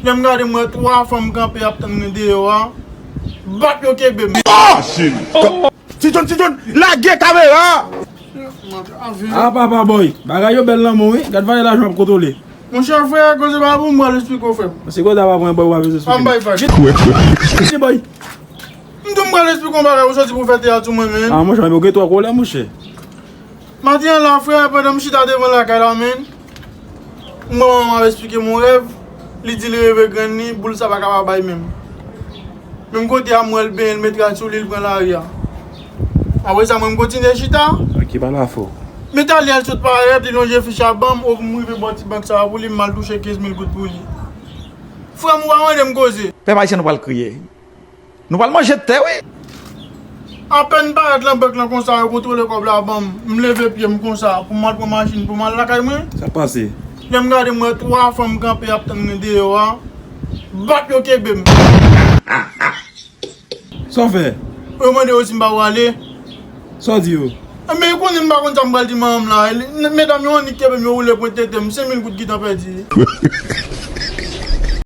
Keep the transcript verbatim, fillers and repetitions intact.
Lè m gade, m wè twa fanm kanpe ap tann mwen deyò a. Bap yo kenbe m. Ti John, Ti John, lage kamera! A papa boy, bagay yo bèl nan men w wi. Gad valè lajan w ap kontwole. Monchè frè, koze pa pou m pral esplike w frè m. Se koze a pa pou mwen boy w ap esplike. An bay fak. Vite boy. M di w m pral esplike w yon bagay, ou soti pou fè teyat sou mwen men. A monchè, men ou gen twò kolè monchè. Maten an la frè, pandan m chita devan lakay la men, m wè manman m ap esplike m yon rèv, li di li reve grann li, boul sa pa ka pa bay menm. Menm kote a m wè l benyen, l met rad sou li, l pran lari a. Apre sa mwen m kontinye chita. Ki pale afè w. Men talè a l sot parèt, li lonje fich a ban m, o m rive bò ti bank sa a pou li, m al touche kenz mil goud pou li. Frè m ou pa mande m koze. Pèp ayisyen nou pral kriye. Nou pral manje tè wi. Apèn parèt lan bank lan konsa yo kontwole kòb la ban m. M leve pye m konsa pou m al pran machin pou m al lakay mwen. Sa k pase? Lè m gade m wè twa fanm kanpe ap tann mwen deyò a. Bap yo kenbe m. Sa w fè? Yo mande yo si m pa prale. Sa w di yo? Enben yo konnen m pa konn sa m pral di manman m la. Medam yo annik kenbe m, yo woule pwent tete m, senk mil goud gentan pèdi.